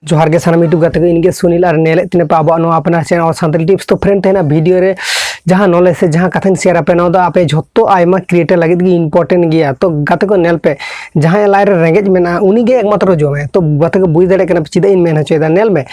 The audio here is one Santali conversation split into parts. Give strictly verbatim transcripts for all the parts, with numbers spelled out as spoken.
ᱡᱚᱦᱟᱨ ᱜᱮ ᱥᱟᱱᱟᱢ YouTube ᱜᱟᱛᱮ ᱠᱚ, ᱤᱧ ᱜᱮ ᱥᱩᱱᱤᱞ ᱟᱨ ᱧᱮᱞᱮᱫ ᱛᱤᱧ ᱯᱮ ᱟᱵᱚᱣᱟᱜ ᱱᱚᱣᱟ ᱟᱯᱱᱟᱨ channel ᱥᱟᱱᱛᱟᱲᱤ tips᱾ ᱛᱚ friend, ᱛᱮᱦᱮᱧᱟᱜ video ᱨᱮ ᱡᱟᱦᱟᱸ knowledge ᱥᱮ ᱡᱟᱦᱟᱸ ᱠᱟᱛᱷᱟᱧ share ᱟᱯᱮ, ᱱᱚᱣᱟ ᱫᱚ ᱟᱯᱮ ᱡᱷᱚᱛᱚ ᱟᱭᱢᱟ creator ᱞᱟᱹᱜᱤᱫ ᱜᱮ important ᱜᱮᱭᱟ᱾ ᱛᱚ ᱜᱟᱛᱮ ᱠᱚ ᱧᱮᱞ ᱯᱮ, ᱡᱟᱦᱟᱸᱭᱟᱜ ᱞᱟᱡ ᱨᱮ ᱨᱮᱸᱜᱮᱡ ᱢᱮᱱᱟᱜᱼᱟ ᱩᱱᱤ ᱜᱮ ᱮᱠᱢᱟᱛᱨᱚ ᱡᱚᱢᱟᱭ᱾ ᱛᱚ ᱜᱟᱛᱮ ᱠᱚ ᱵᱩᱡᱽ ᱫᱟᱲᱮᱭᱟᱜ ᱠᱟᱱᱟ ᱯᱮ ᱪᱮᱫᱟᱜ ᱤᱧ ᱢᱮᱱ ᱦᱚᱪᱚᱭᱮᱫᱟ? ᱧᱮᱞ ᱢᱮ,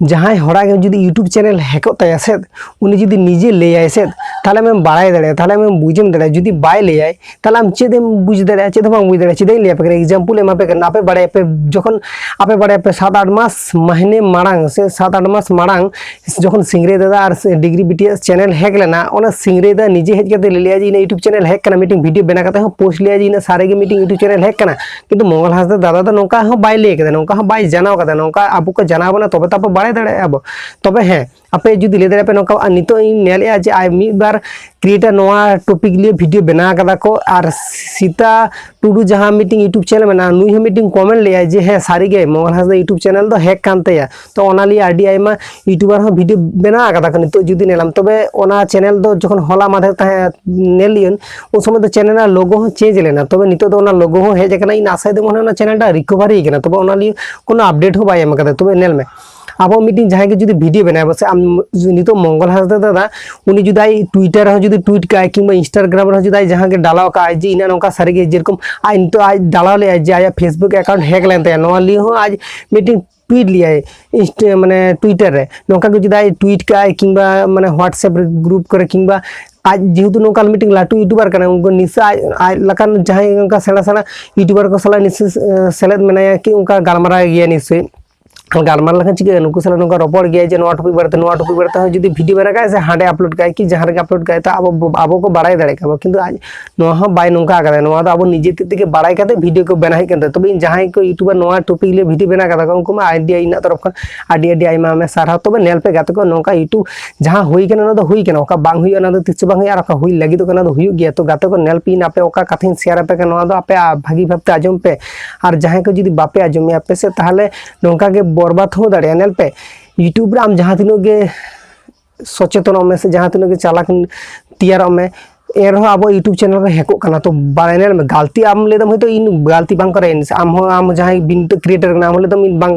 ᱡᱟᱦᱟᱸᱭ ᱦᱚᱲᱟᱜ ᱜᱮ ᱡᱩᱫᱤ YouTube channel ᱦᱮᱠᱚᱜ ᱛᱟᱭᱟ ᱥᱮ, ᱩᱱᱤ ᱡᱩᱫᱤ ᱱᱤᱡᱮ ᱞᱟᱹᱭᱟᱭ ᱥᱮ, ᱛᱟᱦᱚᱞᱮ ᱟᱢᱮᱢ ᱵᱟᱲᱟᱭ ᱫᱟᱲᱮᱭᱟᱜᱼᱟ, ᱛᱟᱦᱚᱞᱮ ᱟᱢᱮᱢ ᱵᱩᱡᱮᱢ ᱫᱟᱲᱮᱭᱟᱜᱼᱟ᱾ ᱡᱩᱫᱤ ᱵᱟᱭ ᱞᱟᱹᱭᱟᱭ, ᱛᱟᱦᱚᱞᱮ ᱟᱢ ᱪᱮᱫ ᱮᱢ ᱵᱩᱡᱽ ᱫᱟᱲᱮᱭᱟᱜᱼᱟ? ᱪᱮᱫ ᱦᱚᱸ ᱵᱟᱢ ᱵᱩᱡᱽ ᱫᱟᱲᱮᱭᱟᱜᱼᱟ᱾ ᱪᱮᱫᱟᱜ ᱤᱧ ᱞᱟᱹᱭ ᱟᱯᱮ ᱠᱟᱱᱟ? Example ᱮᱢᱟ ᱯᱮ ᱠᱟᱱᱟ, ᱟᱯᱮ ᱵᱟᱲᱟᱭᱟᱯᱮ, ᱡᱚᱠᱷᱚᱱ ᱟᱯᱮ ᱵᱟᱲᱟᱭᱟᱯᱮ ᱥᱟᱛ ᱟᱴ ᱢᱟᱥ ᱢᱟᱦᱱᱮ ᱢᱟᱲᱟᱝ ᱥᱮ ᱥᱟᱛ ᱟᱴ ᱢᱟᱥ ᱢᱟᱲᱟᱝ ᱡᱚᱠᱷᱚᱱ ᱥᱤᱝᱨᱟᱹᱭ ᱫᱟᱫᱟ ᱟᱨ ᱰᱤᱜᱽᱨᱤ ᱵᱤᱴᱤᱭᱟᱜ channel hack ᱞᱮᱱᱟ, ᱚᱱᱟ ᱥᱤᱝᱨᱟᱹᱭ ᱫᱟ ᱱᱤᱡᱮ ᱦᱮᱡ ᱠᱟᱛᱮ ᱞᱟᱹᱭ ᱞᱮᱜᱼᱟ ᱡᱮ ᱤᱧᱟᱹᱜ YouTube channel hack ᱠᱟᱱᱟ, ᱢᱤᱫᱴᱮᱱ video ᱵᱮᱱᱟᱣ ᱠᱟᱛᱮ ᱦᱚᱸ post ᱞᱮᱜᱼᱟ ᱡᱮ ᱤᱧᱟᱹᱜ ᱥᱟᱹᱨᱤᱜᱮ ᱢᱤᱫᱴᱮᱱ YouTube channel hack ᱠᱟᱱᱟ᱾ ᱠᱤᱱᱛᱩ ᱢᱚᱝᱜᱚᱞ ᱦᱟᱸᱥᱫᱟ ᱫᱟᱫᱟ ᱫᱚ ᱱᱚᱝᱠᱟ ᱦᱚᱸ ᱵᱟᱭ ᱞᱟᱹᱭ ᱠᱟᱫᱟ, ᱱᱚᱝᱠᱟ ᱦᱚᱸ ᱵᱟᱭ ᱡᱟᱱᱟᱣ ᱠᱟᱫᱟ᱾ ᱱᱚᱝᱠᱟ ᱟᱵᱚ ᱠᱚ ᱡᱟᱱᱟᱣ ᱵᱚᱱᱟ ᱛᱚᱵᱮ ᱛᱚ ᱟᱵᱚ ᱵᱟᱲᱟᱭ ᱫᱟᱲᱮᱭᱟᱜᱼᱟ ᱟᱵᱚ᱾ ᱛᱚᱵᱮ ᱦᱮᱸ, ᱟᱯᱮ ᱡᱩᱫᱤ ᱞᱟᱹᱭ ᱫᱟᱲᱮᱭᱟᱜ ᱯᱮ ᱱᱚᱝᱠᱟ, ᱟᱨ ᱱᱤᱛᱚᱜ ᱤᱧ ᱧᱮᱞᱮᱜᱼᱟ ᱡᱮ ᱟᱭ ᱢᱤᱫ ᱵᱟᱨ creator ᱱᱚᱣᱟ topic ᱞᱤᱭᱮ video ᱵᱮᱱᱟᱣ ᱠᱟᱫᱟ ᱠᱚ, ᱟᱨ ᱥᱤᱛᱟ ᱴᱩᱰᱩ ᱡᱟᱦᱟᱸ ᱢᱤᱫᱴᱤᱝ YouTube channel ᱢᱮᱱᱟᱜᱼᱟ, ᱱᱩᱭ ᱦᱚᱸ ᱢᱤᱫᱴᱤᱝ comment ᱞᱮᱜᱼᱟᱭ ᱡᱮ ᱦᱮᱸ ᱥᱟᱹᱨᱤᱜᱮ ᱢᱚᱝᱜᱚᱞ ᱦᱟᱸᱥᱫᱟ YouTube channel ᱫᱚ hack ᱠᱟᱱ ᱛᱟᱭᱟ᱾ ᱛᱚ ᱚᱱᱟ ᱞᱤᱭᱮ ᱟᱹᱰᱤ ᱟᱭᱢᱟ YouTuber ᱦᱚᱸ video ᱵᱮᱱᱟᱣ ᱠᱟᱫᱟ ᱠᱚ᱾ ᱱᱤᱛᱚᱜ ᱡᱩᱫᱤ ᱧᱮᱞᱟᱢ, ᱛᱚᱵᱮ ᱚᱱᱟ channel ᱫᱚ ᱡᱚᱠᱷᱚᱱ ᱦᱚᱞᱟ ᱢᱟᱫᱷᱮᱨ ᱛᱟᱦᱮᱸ ᱧᱮᱞ ᱞᱤᱭᱟᱹᱧ, ᱩᱱ ᱥᱚᱢᱚᱭ ᱫᱚ channel ᱨᱮᱱᱟᱜ logo ᱦᱚᱸ change ᱞᱮᱱᱟ᱾ ᱛᱚᱵᱮ ᱱᱤᱛᱚᱜ ᱫᱚ ᱚᱱᱟ logo ᱦᱚᱸ ᱦᱮᱡ ᱟᱠᱟᱱᱟ᱾ ᱤᱧ ᱟᱥᱟᱭᱮᱫᱟ ᱢᱚᱱᱮ ᱦᱚᱭ ᱚᱱᱟ channel ᱴᱟ recovery ᱠᱟᱱᱟ, ᱛᱚᱵᱮ ᱚᱱᱟ ᱞᱤᱭᱮ ᱠᱳᱱᱳ update ᱦᱚᱸ ᱵᱟᱭ ᱮᱢ ᱠᱟᱫᱟ᱾ ᱛᱚᱵᱮ ᱧᱮᱞ ᱢᱮ, ᱟᱵᱚ ᱢᱤᱫᱴᱤᱝ ᱡᱟᱦᱟᱸᱭ ᱜᱮ ᱡᱩᱫᱤ video ᱵᱮᱱᱟᱣ ᱟᱵᱚ ᱥᱮ, ᱟᱢ ᱱᱤᱛᱚᱜ ᱢᱚᱝᱜᱚᱞ ᱦᱟᱸᱥᱫᱟ ᱫᱟᱫᱟ, ᱩᱱᱤ ᱡᱩᱫᱤ ᱟᱡ Twitter ᱨᱮᱦᱚᱸ ᱡᱩᱫᱤ tweet ᱠᱟᱜᱼᱟᱭ ᱠᱤᱝᱵᱟ Instagram ᱨᱮᱦᱚᱸ ᱡᱩᱫᱤ ᱟᱡ ᱡᱟᱦᱟᱸ ᱜᱮ ᱰᱟᱞᱟᱣ ᱠᱟᱜᱼᱟᱭ ᱡᱮ ᱤᱧᱟᱹᱜ ᱱᱚᱝᱠᱟ ᱥᱟᱹᱨᱤᱜᱮ, ᱡᱮᱨᱚᱠᱚᱢ ᱟᱡ ᱱᱤᱛᱚᱜ ᱟᱡ ᱰᱟᱞᱟᱣ ᱞᱮᱜᱼᱟᱭ ᱡᱮ ᱟᱭᱟᱜ Facebook account hack ᱞᱮᱱ ᱛᱟᱭᱟ, ᱱᱚᱣᱟ ᱞᱤᱭᱮ ᱦᱚᱸ ᱟᱡ ᱢᱤᱫᱴᱤᱝ tweet ᱞᱮᱜᱼᱟᱭ Insta-, ᱢᱟᱱᱮ Twitter ᱨᱮ᱾ ᱱᱚᱝᱠᱟ ᱜᱮ ᱡᱩᱫᱤ ᱟᱡ tweet ᱠᱟᱜᱼᱟᱭ ᱠᱤᱝᱵᱟ ᱢᱟᱱᱮ WhatsApp ᱨᱮ group ᱠᱚᱨᱮ ᱠᱤᱝᱵᱟ ᱟᱡ ᱡᱮᱦᱮᱛᱩ ᱱᱚᱝᱠᱟ ᱢᱤᱫᱴᱤᱝ ᱞᱟᱹᱴᱩ YouTuber ᱠᱟᱱᱟᱭ, ᱩᱱᱠᱩ ᱱᱤᱥᱪᱚᱭ ᱟᱡ, ᱟᱡ ᱞᱮᱠᱟᱱ ᱡᱟᱦᱟᱸᱭ ᱚᱱᱠᱟ ᱥᱮᱬᱟ ᱥᱮᱬᱟ YouTuber ᱠᱚ ᱥᱟᱞᱟᱜ ᱱᱤᱥᱪᱚᱭ, ᱮ, ᱥᱮᱞᱮᱫ ᱢᱮᱱᱟᱭᱟ ᱠᱤ ᱚᱱᱠᱟ ᱜᱟᱞᱢᱟᱨᱟᱣ ᱜᱮᱭᱟ ᱱᱤᱥᱪᱚᱭ᱾ ᱜᱟᱞᱢᱟᱨᱟᱣ ᱞᱮᱠᱷᱟᱱ ᱪᱤᱠᱟᱹᱜᱼᱟ? ᱱᱩᱠᱩ ᱥᱟᱞᱟᱜ ᱱᱚᱝᱠᱟ ᱨᱚᱯᱚᱲ ᱜᱮᱭᱟᱭ ᱡᱮ ᱱᱚᱣᱟ topic ᱵᱟᱨᱮᱛᱮ, ᱱᱚᱣᱟ topic ᱵᱟᱨᱮᱛᱮ ᱦᱚᱸ ᱡᱩᱫᱤ video ᱵᱮᱱᱟᱣ ᱠᱟᱜᱼᱟᱭ ᱥᱮ ᱦᱟᱸᱰᱮ upload ᱠᱟᱜᱼᱟᱭ ᱠᱤ ᱡᱟᱦᱟᱸ ᱨᱮᱜᱮ upload ᱠᱟᱜᱼᱟᱭ, ᱛᱚ ᱟᱵᱚ, ᱟᱵᱚ ᱠᱚ ᱵᱟᱲᱟᱭ ᱫᱟᱲᱮ ᱠᱮᱭᱟ ᱵᱚ᱾ ᱠᱤᱱᱛᱩ ᱟᱡ ᱱᱚᱣᱟ ᱦᱚᱸ ᱵᱟᱭ ᱱᱚᱝᱠᱟ ᱠᱟᱫᱟ, ᱱᱚᱣᱟ ᱫᱚ ᱟᱵᱚ ᱱᱤᱡᱮ ᱛᱮ ᱛᱮᱜᱮ ᱵᱟᱲᱟᱭ ᱠᱟᱛᱮ video ᱠᱚ ᱵᱮᱱᱟᱣ ᱦᱩᱭᱩᱜ ᱠᱟᱱ ᱛᱟᱭᱟ᱾ ᱛᱚᱵᱮ ᱤᱧ ᱡᱟᱦᱟᱸᱭ ᱠᱚ YouTuber ᱱᱚᱣᱟ topic ᱞᱤᱭᱮ video ᱵᱮᱱᱟᱣ ᱠᱟᱫᱟ ᱠᱚ, ᱩᱱᱠᱩ ᱢᱟ idea ᱤᱧᱟᱹᱜ ᱛᱚᱨᱚᱯ ᱠᱷᱚᱱ ᱟᱹᱰᱤ ᱟᱹᱰᱤ ᱟᱭᱢᱟ ᱟᱭᱢᱟ ᱥᱟᱨᱦᱟᱣ᱾ ᱛᱚᱵᱮ ᱧᱮᱞ ᱯᱮ ᱜᱟᱛᱮ ᱠᱚ, ᱱᱚᱝᱠᱟ YouTube ᱡᱟᱦᱟᱸ ᱦᱩᱭ ᱠᱟᱱᱟ ᱚᱱᱟ ᱫᱚ ᱦᱩᱭ ᱠᱟᱱᱟ, ᱚᱠᱟ ᱵᱟᱝ ᱦᱩᱭᱩᱜᱼᱟ ᱚᱱᱟ ᱫᱚ ᱛᱤᱥ ᱦᱚᱸ ᱵᱟᱝ ᱦᱩᱭᱩᱜᱼᱟ, ᱟᱨ ᱚᱠᱟ ᱦᱩᱭ ᱞᱟᱹᱜᱤᱫᱚᱜ ᱠᱟᱱᱟ ᱚᱱᱟ ᱫᱚ ᱦᱩᱭᱩᱜ ᱜᱮᱭᱟ᱾ ᱛᱚ ᱜᱟᱛᱮ ᱠᱚ ᱧᱮᱞ ᱯᱮ, ᱤᱧ ᱟᱯᱮ ᱚᱠᱟ ᱠᱟᱛᱷᱟᱧ share ᱟᱯᱮ ᱠᱟᱱᱟ ᱱᱚᱣᱟ ᱫᱚ ᱟᱯᱮ ᱵᱷᱟᱹᱜᱤ ᱵᱷᱟᱵᱛᱮ ᱟᱸᱡᱚᱢ ᱯᱮ, ᱟᱨ ᱡᱟᱦᱟᱸᱭ ᱠᱚ ᱡᱩᱫᱤ ᱵᱟᱯᱮ ᱟᱸᱡᱚᱢᱮᱭᱟ ᱯᱮ ᱥᱮ, ᱛᱟᱦᱚᱞᱮ ᱱᱚᱝᱠᱟ ᱜᱮ ᱵᱚᱨᱵᱟᱫ ᱦᱚᱸ ᱫᱟᱲᱮᱭᱟᱜᱼᱟ᱾ ᱧᱮᱞ ᱯᱮ, YouTube ᱨᱮ ᱟᱢ ᱡᱟᱦᱟᱸ ᱛᱤᱱᱟᱹᱜ ᱜᱮ ᱥᱚᱪᱮᱛᱚᱱᱚᱜ ᱢᱮ ᱥᱮ ᱡᱟᱦᱟᱸ ᱛᱤᱱᱟᱹᱜ ᱜᱮ ᱪᱟᱞᱟᱠ ᱛᱮᱭᱟᱨᱚᱜ ᱢᱮ, ᱮᱱ ᱨᱮᱦᱚᱸ ᱟᱵᱚ YouTube ᱪᱮᱱᱮᱞ ᱨᱮ ᱦᱮᱠᱚᱜ ᱠᱟᱱᱟ᱾ ᱛᱚ ᱵᱟᱲᱟᱭ ᱧᱮᱞ ᱢᱮ, ᱜᱟᱞᱛᱤ ᱟᱢ ᱞᱟᱹᱭ ᱫᱟᱢ ᱦᱚᱭᱛᱳ ᱤᱧ ᱜᱟᱞᱛᱤ ᱵᱟᱝ ᱠᱚᱨᱟᱣ ᱤᱧ, ᱥᱮ ᱟᱢ ᱦᱚᱸ, ᱟᱢ ᱡᱟᱦᱟᱸᱭ ᱵᱤᱱ ᱠᱨᱤᱭᱮᱴᱟᱨ ᱠᱟᱱᱟ, ᱟᱢ ᱦᱚᱸ ᱞᱟᱹᱭ ᱫᱟᱢ ᱤᱧ ᱵᱟᱝ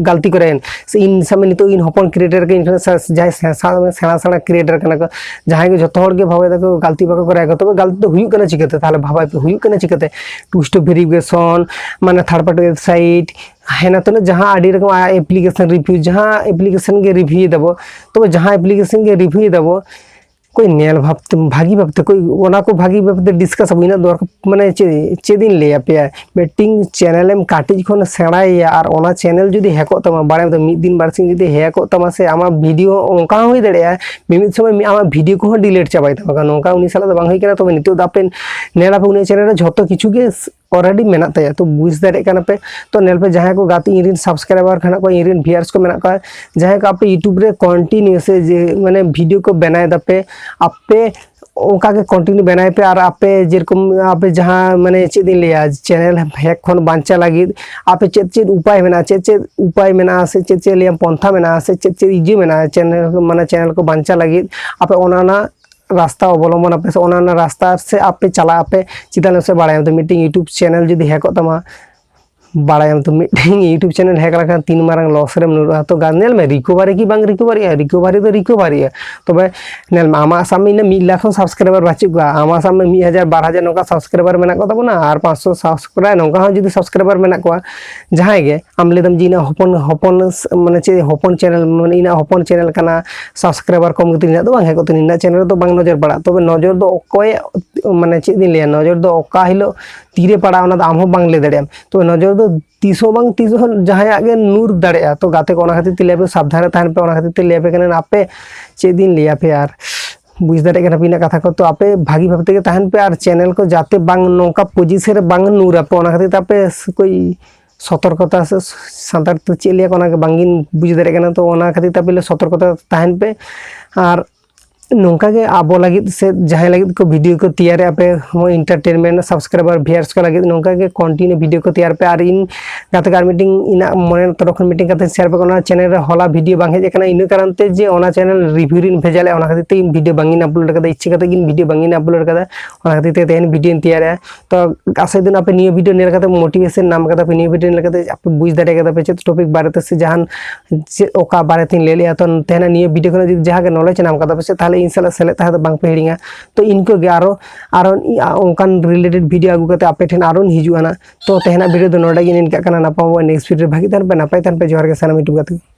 ᱜᱟᱞᱛᱤ ᱠᱚᱨᱟᱣ ᱤᱧ, ᱥᱮ ᱤᱧ ᱥᱟᱵ ᱢᱮ ᱱᱤᱛᱚᱜ ᱤᱧ ᱦᱚᱯᱚᱱ ᱠᱨᱤᱭᱮᱴᱟᱨ ᱠᱟᱱᱟ, ᱥᱮ ᱡᱟᱦᱟᱸᱭ ᱥᱮ-, ᱥᱮ-, ᱥᱮᱬᱟ ᱥᱮᱬᱟ ᱠᱨᱤᱭᱮᱴᱟᱨ ᱠᱟᱱᱟ ᱠᱚ, ᱡᱟᱦᱟᱸᱭ ᱜᱮ ᱡᱚᱛᱚ ᱦᱚᱲ ᱜᱮ ᱵᱷᱟᱵᱟᱭ ᱫᱟᱠᱚ ᱜᱟᱞᱛᱤ ᱵᱟᱠᱚ ᱠᱚᱨᱟᱣ ᱠᱚ, ᱛᱚᱵᱮ ᱜᱟᱞᱛᱤ ᱫᱚ ᱦᱩᱭᱩᱜ ᱠᱟᱱᱟ ᱪᱤᱠᱟᱹᱛᱮ? ᱛᱟᱦᱚᱞᱮ ᱵᱷᱟᱵᱟᱭ ᱯᱮ, ᱦᱩᱭᱩᱜ ᱠᱟᱱᱟ ᱪᱤᱠᱟᱹᱛᱮ? ᱴᱩᱥᱴ ᱵᱷᱮᱨᱤᱯᱷᱤᱠᱮᱥᱚᱱ, ᱢᱟᱱᱮ ᱛᱷᱟᱨᱰ ᱯᱟᱨᱴᱤ ᱣᱮᱵᱥᱟᱭᱤᱴ, ᱦᱮᱱᱟ ᱛᱤᱱᱟᱹᱜ ᱡᱟᱦᱟᱸ ᱟᱹᱰᱤ ᱨᱚᱠᱚᱢ ᱟᱭᱟᱜ ᱮᱯᱞᱤᱠᱮᱥᱚᱱ ᱨᱤᱵᱷᱤᱭᱩ, ᱡᱟᱦᱟᱸ ᱮᱯᱞᱤᱠᱮᱥᱚᱱ ᱜᱮ ᱨᱤᱵᱷᱤᱭᱩ ᱫᱟᱵᱚ, ᱛᱚᱵᱮ ᱡᱟᱦᱟᱸ ᱮᱯᱞᱤᱠᱮᱥᱚᱱ ᱜᱮ ᱨᱤᱵᱷᱤᱭᱩ ᱫᱟᱵᱚ, ᱚᱠᱚᱭ ᱧᱮᱞ ᱵᱷᱟᱵᱽᱛᱮ, ᱵᱷᱟᱹᱜᱤ ᱵᱷᱟᱵᱽᱛᱮ ᱚᱠᱚᱭ ᱚᱱᱟ ᱠᱚ ᱵᱷᱟᱹᱜᱤ ᱵᱷᱟᱵᱽᱛᱮ ᱰᱤᱥᱠᱟᱥ ᱟᱵᱚ, ᱤᱱᱟᱹᱜ ᱫᱚᱨᱠᱟᱨ, ᱢᱟᱱᱮ ᱪᱮᱫ, ᱪᱮᱫ ᱤᱧ ᱞᱟᱹᱭ ᱟᱯᱮᱭᱟ, ᱢᱤᱫᱴᱤᱝ ᱪᱮᱱᱮᱞ ᱮᱢ ᱠᱟᱹᱴᱤᱡ ᱠᱷᱚᱱ ᱥᱮᱬᱟᱭᱮᱭᱟ ᱟᱨ ᱚᱱᱟ ᱪᱮᱱᱮᱞ ᱡᱩᱫᱤ ᱦᱮᱠᱚᱜ ᱛᱟᱢᱟ, ᱵᱟᱲᱟᱭ ᱢᱮ ᱢᱤᱫ ᱫᱤᱱ ᱵᱟᱨ ᱥᱤᱧ ᱡᱩᱫᱤ ᱦᱮᱠᱚᱜ ᱛᱟᱢᱟ ᱥᱮ, ᱟᱢᱟᱜ ᱵᱷᱤᱰᱤᱭᱳ ᱚᱱᱠᱟ ᱦᱚᱸ ᱦᱩᱭ ᱫᱟᱲᱮᱭᱟᱜᱼᱟ, ᱢᱤᱢᱤᱫ ᱥᱚᱢᱚᱭ ᱢᱤ-, ᱟᱢᱟᱜ ᱵᱷᱤᱰᱤᱭᱳ ᱠᱚᱦᱚᱸ ᱰᱤᱞᱤᱴ ᱪᱟᱵᱟᱭ ᱛᱟᱢᱟ, ᱠᱟᱨᱚᱱ ᱱᱚᱝᱠᱟ ᱩᱱᱤ ᱥᱟᱞᱟᱜ ᱫᱚ ᱵᱟᱝ ᱦᱩᱭ ᱠᱟᱱᱟ᱾ ᱛᱚᱵᱮ ᱱᱤᱛᱚᱜ ᱫᱚ ᱟᱯᱮ ᱧᱮᱞ ᱟᱯᱮ ᱩᱱᱤᱭᱟᱜ ᱪᱮᱱᱮᱞ ᱨᱮ ᱡᱷᱚᱛᱚ ᱠᱤᱪᱷᱩ ᱜᱮ already ᱢᱮᱱᱟᱜ ᱛᱟᱭᱟ, ᱛᱚ ᱵᱩᱡᱽ ᱫᱟᱲᱮᱭᱟᱜ ᱠᱟᱱᱟ ᱯᱮ᱾ ᱛᱚ ᱧᱮᱞ ᱯᱮ, ᱡᱟᱦᱟᱸᱭ ᱠᱚ ᱜᱟᱛᱮ, ᱤᱧ ᱨᱮᱱ ᱥᱟᱵᱥᱠᱨᱟᱭᱵᱟᱨ ᱠᱷᱚᱱᱟᱜ ᱠᱚ, ᱤᱧ ᱨᱮᱱ ᱵᱷᱤᱭᱟᱨᱥ ᱠᱚ ᱢᱮᱱᱟᱜ ᱠᱚᱣᱟ, ᱡᱟᱦᱟᱸᱭ ᱠᱚ ᱟᱯᱮ YouTube ᱨᱮ ᱠᱚᱱᱴᱤᱱᱤᱭᱩ ᱥᱮ ᱡᱮ ᱢᱟᱱᱮ ᱵᱷᱤᱰᱤᱭᱳ ᱠᱚ ᱵᱮᱱᱟᱣ ᱫᱟᱯᱮ, ᱟᱯᱮ ᱚᱱᱠᱟ ᱜᱮ ᱠᱚᱱᱴᱤᱱᱤᱭᱩ ᱵᱮᱱᱟᱣ ᱯᱮ᱾ ᱟᱨ ᱟᱯᱮ ᱡᱮᱨᱚᱠᱚᱢ ᱟᱯᱮ ᱡᱟᱦᱟᱸ ᱢᱟᱱᱮ ᱪᱮᱫ ᱤᱧ ᱞᱟᱹᱭᱟ, ᱪᱮᱱᱮᱞ ᱦᱮᱠ ᱠᱷᱚᱱ ᱵᱟᱧᱪᱟᱣ ᱞᱟᱹᱜᱤᱫ ᱟᱯᱮ ᱪᱮᱫ ᱪᱮᱫ ᱩᱯᱟᱭ ᱢᱮᱱᱟᱜᱼᱟ, ᱪᱮᱫ ᱪᱮᱫ ᱩᱯᱟᱭ ᱢᱮᱱᱟᱜᱼᱟ ᱥᱮ ᱪᱮᱫ ᱪᱮᱫ ᱞᱟᱹᱭᱟᱢ ᱯᱚᱱᱛᱷᱟ ᱢᱮᱱᱟᱜᱼᱟ ᱥᱮ ᱪᱮᱫ ᱪᱮᱫ ᱤᱭᱟᱹ ᱢᱮᱱᱟᱜᱼᱟ ᱪᱮᱱᱮᱞ, ᱢᱟᱱᱮ ᱪᱮᱱᱮᱞ ᱠᱚ ᱵᱟᱧᱪᱟᱣ ᱞᱟᱹᱜᱤᱫ ᱟᱯᱮ ᱚᱱᱟ ᱨᱮᱱᱟᱜ ᱨᱟᱥᱛᱟ ᱚᱵᱚᱞᱚᱢᱵᱚᱱ ᱟᱯᱮ ᱥᱮ ᱚᱱᱟ ᱨᱮᱱᱟᱜ ᱨᱟᱥᱛᱟ ᱥᱮ ᱟᱯᱮ ᱪᱟᱞᱟᱜ ᱟᱯᱮ ᱪᱮᱛᱟᱱ ᱥᱮ ᱵᱟᱲᱟᱭᱟᱢ ᱛᱚ ᱢᱤᱫᱴᱮᱱ YouTube ᱪᱮᱱᱮᱞ ᱡᱩᱫᱤ ᱦᱮᱠᱚᱜ ᱛᱟᱢᱟ, ᱵᱟᱲᱟᱭᱟᱢ ᱛᱚ ᱢᱤᱫᱴᱮᱱ YouTube ᱪᱮᱱᱮᱞ ᱦᱮᱠ ᱞᱮᱠᱷᱟᱱ ᱛᱤᱱ ᱢᱟᱨᱟᱝ ᱞᱚᱥ ᱨᱮᱢ ᱧᱩᱨᱩᱜᱼᱟ᱾ ᱛᱚ ᱜᱟ-, ᱧᱮᱞ ᱢᱮ, ᱨᱤᱠᱳᱵᱷᱟᱨᱤ ᱠᱤ ᱵᱟᱝ ᱨᱤᱠᱳᱵᱷᱟᱨᱤᱜᱼᱟ? ᱨᱤᱠᱳᱵᱷᱟᱨᱤ ᱫᱚ ᱨᱤᱠᱳᱵᱷᱟᱨᱤᱜᱼᱟ᱾ ᱛᱚᱵᱮ ᱧᱮᱞ ᱢᱮ, ᱟᱢᱟᱜ ᱥᱟᱵ ᱢᱮ ᱤᱱᱟᱹ ᱢᱤᱫ ᱞᱟᱠᱷ ᱦᱚᱸ ᱥᱟᱵᱥᱠᱨᱟᱭᱵᱟᱨ ᱵᱟᱹᱪᱩᱜ ᱠᱚᱣᱟ, ᱟᱢᱟᱜ ᱥᱟᱵ ᱢᱮ ᱢᱤᱫ ᱦᱟᱡᱟᱨ ᱵᱟᱨ ᱦᱟᱡᱟᱨ ᱱᱚᱝᱠᱟ ᱥᱟᱵᱥᱠᱨᱟᱭᱵᱟᱨ ᱢᱮᱱᱟᱜ ᱠᱚ ᱛᱟᱵᱚᱱᱟ ᱟᱨ ᱯᱟᱸᱪᱥᱚ ᱥᱟᱵᱥᱠᱨᱟᱭᱵᱟᱨ ᱱᱚᱝᱠᱟ ᱦᱚᱸ ᱡᱩᱫᱤ ᱥᱟᱵᱥᱠᱨᱟᱭᱵᱟᱨ ᱢᱮᱱᱟᱜ ᱠᱚᱣᱟ, ᱡᱟᱦᱟᱸᱭ ᱜᱮ ᱟᱢ ᱞᱟᱹᱭ ᱫᱟᱢ ᱡᱮ ᱤᱧᱟᱹᱜ ᱦᱚᱯᱚᱱ, ᱦᱚᱯᱚᱱ ᱥ-, ᱢᱟᱱᱮ ᱪᱮᱫ, ᱦᱚᱯᱚᱱ ᱪᱮᱱᱮᱞ, ᱢᱟᱱᱮ ᱤᱧᱟᱹᱜ ᱦᱚᱯᱚᱱ ᱪᱮᱱᱮᱞ ᱠᱟᱱᱟ, ᱥᱟᱵᱥᱠᱨᱟᱭᱵᱟᱨ ᱠᱚᱢ ᱜᱮᱛᱤᱧ, ᱤᱧᱟᱹᱜ ᱫᱚ ᱵᱟᱝ ᱦᱮᱠᱚᱜ ᱛᱤᱧ, ᱤᱧᱟᱹᱜ ᱪᱮᱱᱮᱞ ᱨᱮᱫᱚ ᱵᱟᱝ ᱱᱚᱡᱚᱨ ᱯᱟᱲᱟᱜ᱾ ᱛᱚᱵᱮ ᱱᱚᱡᱚᱨ ᱫᱚ ᱚᱠᱚᱭ, ᱢᱟᱱᱮ ᱪᱮᱫ ᱤᱧ ᱞᱟᱹᱭᱟ, ᱱᱚᱡᱚᱨ ᱫᱚ ᱚᱠᱟ ᱦᱤᱞᱳᱜ ᱛᱤᱨᱮ ᱯᱟᱲᱟᱜᱼᱟ ᱚᱱᱟ ᱫᱚ ᱟᱢ ᱦᱚᱸ ᱵᱟᱝ ᱞᱟᱹᱭ ᱫᱟᱲᱮᱭᱟᱜᱼᱟᱢ᱾ ᱛᱚᱵᱮ ᱱᱚᱡᱚᱨ ᱫᱚ ᱛᱤᱥ ᱦᱚᱸ ᱵᱟᱝ ᱛᱤᱥ ᱦᱚᱸ ᱡᱟᱦᱟᱸᱭᱟᱜ ᱜᱮ ᱱᱩᱨ ᱫᱟᱲᱮᱭᱟᱜᱼᱟ᱾ ᱛᱚ ᱜᱟᱛᱮ ᱠᱚ, ᱚᱱᱟ ᱠᱷᱟᱹᱛᱤᱨ ᱛᱮ ᱞᱟᱹᱭ ᱟᱯᱮ ᱥᱟᱵᱫᱷᱟᱱ ᱨᱮ ᱛᱟᱦᱮᱱ ᱯᱮ, ᱚᱱᱟ ᱠᱷᱟᱹᱛᱤᱨ ᱛᱮ ᱞᱟᱹᱭ ᱟᱯᱮ ᱠᱟᱱᱟ ᱟᱯᱮ, ᱪᱮᱫ ᱤᱧ ᱞᱟᱹᱭ ᱟᱯᱮᱭᱟ ᱟᱨ ᱵᱩᱡᱽ ᱫᱟᱲᱮᱭᱟᱜ ᱠᱟᱱᱟ ᱯᱮ ᱤᱧᱟᱹᱜ ᱠᱟᱛᱷᱟ ᱠᱚ᱾ ᱛᱚ ᱟᱯᱮ ᱵᱷᱟᱹᱜᱤ ᱵᱷᱟᱵᱽ ᱛᱮᱜᱮ ᱛᱟᱦᱮᱱ ᱯᱮ ᱟᱨ ᱪᱮᱱᱮᱞ ᱠᱚ ᱡᱟᱛᱮ ᱵᱟᱝ ᱱᱚᱝᱠᱟ ᱯᱚᱡᱤᱥᱮᱱ ᱨᱮ ᱵᱟᱝ ᱱᱩᱨ ᱟᱯᱮ, ᱚᱱᱟ ᱠᱷᱟᱹᱛᱤᱨ ᱛᱮ ᱟᱯᱮ ᱥ-, ᱠᱳᱭ ᱥᱚᱛᱚᱨᱠᱚᱛᱟ ᱥᱮ ᱥᱟᱱᱛᱟᱲ ᱛᱮ ᱪᱮᱫ ᱞᱟᱹᱭᱟ ᱠᱚ ᱚᱱᱟ ᱜᱮ ᱵᱟᱝ ᱜᱤᱧ ᱵᱩᱡᱽ ᱫᱟᱲᱮᱭᱟᱜ ᱠᱟᱱᱟ᱾ ᱛᱚ ᱚᱱᱟ ᱠᱷᱟᱹᱛᱤᱨ ᱛᱮ ᱟᱯᱮ ᱞᱮ ᱥᱚᱛᱚᱨᱠᱚᱛᱟ ᱛᱟᱦᱮᱱ ᱯᱮ ᱟᱨ ᱱᱚᱝᱠᱟ ᱜᱮ ᱟᱵᱚ ᱞᱟᱹᱜᱤᱫ ᱥᱮ ᱡᱟᱦᱟᱸᱭ ᱞᱟᱹᱜᱤᱫ ᱠᱚ ᱵᱷᱤᱰᱤᱭᱳ ᱠᱚ ᱛᱮᱭᱟᱨᱮᱫᱼᱟ ᱯᱮ, entertainment subscriber viewers ᱠᱚ ᱞᱟᱹᱜᱤᱫ ᱱᱚᱝᱠᱟ ᱜᱮ continue ᱵᱷᱤᱰᱤᱭᱳ ᱠᱚ ᱛᱮᱭᱟᱨ ᱯᱮ᱾ ᱟᱨ ᱤᱧ ᱜᱟᱛᱮ ᱠᱚ ᱟᱨ ᱢᱤᱫᱴᱤᱝ ᱤᱧᱟᱹᱜ ᱢᱚᱱᱮ ᱛᱚᱨᱚᱯ ᱠᱷᱚᱱ ᱢᱤᱫᱴᱤᱝ ᱠᱟᱛᱷᱟᱧ ᱥᱮᱭᱟᱨ ᱟᱯᱮ ᱠᱟᱱᱟ, ᱚᱱᱟ ᱪᱮᱱᱮᱞ ᱨᱮ ᱦᱚᱞᱟ ᱵᱷᱤᱰᱤᱭᱳ ᱵᱟᱝ ᱦᱮᱡ ᱟᱠᱟᱱᱟ, ᱤᱱᱟᱹ ᱠᱟᱨᱚᱱ ᱛᱮ ᱡᱮ ᱚᱱᱟ ᱪᱮᱱᱮᱞ ᱨᱤᱵᱷᱤᱭᱩ ᱨᱤᱧ ᱵᱷᱮᱡᱟ ᱞᱮᱫᱼᱟ, ᱚᱱᱟ ᱠᱷᱟᱹᱛᱤᱨ ᱛᱮ ᱤᱧ ᱵᱷᱤᱰᱤᱭᱳ ᱵᱟᱝ ᱤᱧ ᱟᱯᱞᱳᱰ ᱠᱟᱫᱟ, ᱤᱪᱪᱷᱟᱹ ᱠᱟᱛᱮ ᱤᱧ ᱵᱷᱤᱰᱤᱭᱳ ᱵᱟᱝ ᱤᱧ ᱟᱯᱞᱳᱰ ᱠᱟᱫᱟ, ᱚᱱᱟ ᱠᱷᱟᱹᱛᱤᱨ ᱛᱮ ᱛᱮᱦᱮᱧ ᱵᱷᱤᱰᱤᱭᱳᱧ ᱛᱮᱭᱟᱨᱮᱫᱼᱟ᱾ ᱛᱚ ᱟᱥᱟᱭ ᱫᱟᱹᱧ ᱟᱯᱮ ᱱᱤᱭᱟᱹ ᱵᱷᱤᱰᱤᱭᱳ ᱧᱮᱞ ᱠᱟᱛᱮ ᱢᱳᱴᱤᱵᱷᱮᱥᱚᱱ ᱧᱟᱢ ᱠᱟᱫᱟ ᱯᱮ, ᱱᱤᱭᱟᱹ ᱵᱷᱤᱰᱤᱭᱳ ᱧᱮᱞ ᱠᱟᱛᱮ ᱟᱯᱮ ᱵᱩᱡᱽ ᱫᱟᱲᱮ ᱠᱟᱫᱟ ᱯᱮ ᱪᱮᱫ ᱴᱚᱯᱤᱠ ᱵᱟᱨᱮᱛᱮ ᱥᱮ ᱡᱟᱦᱟᱱ ᱪᱮᱫ ᱚᱠᱟ ᱵᱟᱨᱮᱛᱤᱧ ᱞᱟᱹᱭ ᱞᱮᱜᱼᱟ᱾ ᱛᱚ ᱛᱮᱦᱮᱧᱟᱜ ᱱᱤᱭᱟᱹ ᱵᱷᱤᱰᱤᱭᱳ ᱠᱷᱚᱱᱟᱜ ᱡᱩᱫᱤ ᱡᱟᱦᱟᱸ ᱜᱮ ᱱᱚᱞᱮᱡᱽ ᱧᱟᱢ ᱠᱟᱫᱟ ᱯᱮ ᱥᱮ, ᱛᱟᱦᱚᱞᱮ ᱤᱧ ᱥᱟᱞᱟᱜ ᱥᱮᱞᱮᱫ ᱛᱟᱦᱮᱸ ᱫᱚ ᱵᱟᱝ ᱯᱮ ᱦᱤᱲᱤᱧᱟ᱾ ᱛᱚ ᱤᱱᱠᱟᱹ ᱜᱮ ᱟᱨᱚ ᱟᱨᱚ ᱚᱱᱠᱟᱱ ᱨᱤᱞᱮᱴᱮᱰ ᱵᱷᱤᱰᱤᱭᱳ ᱟᱹᱜᱩ ᱠᱟᱛᱮ ᱟᱯᱮ ᱴᱷᱮᱱ ᱟᱨᱚᱧ ᱦᱤᱡᱩᱜᱼᱟ ᱱᱟᱜ᱾ ᱛᱚ ᱛᱮᱦᱮᱧᱟᱜ ᱵᱷᱤᱰᱤᱭᱳ ᱫᱚ ᱱᱚᱰᱮ ᱜᱮ ᱱᱤᱱᱠᱟᱜ ᱠᱟᱱᱟ᱾ ᱱᱟᱯᱟᱭ ᱵᱚᱱ ᱱᱮᱠᱥᱴ ᱵᱷᱤᱰᱤᱭᱳ ᱨᱮ ᱵᱷᱟᱹᱜᱤ ᱛᱟᱦᱮᱱ ᱯᱮ, ᱱᱟᱯᱟᱭ ᱛᱟᱦᱮᱱ ᱯᱮ᱾ ᱡᱚᱦᱟᱨ ᱜᱮ ᱥᱟᱱᱟᱢ YouTube ᱜᱟᱛᱮ ᱠᱚ᱾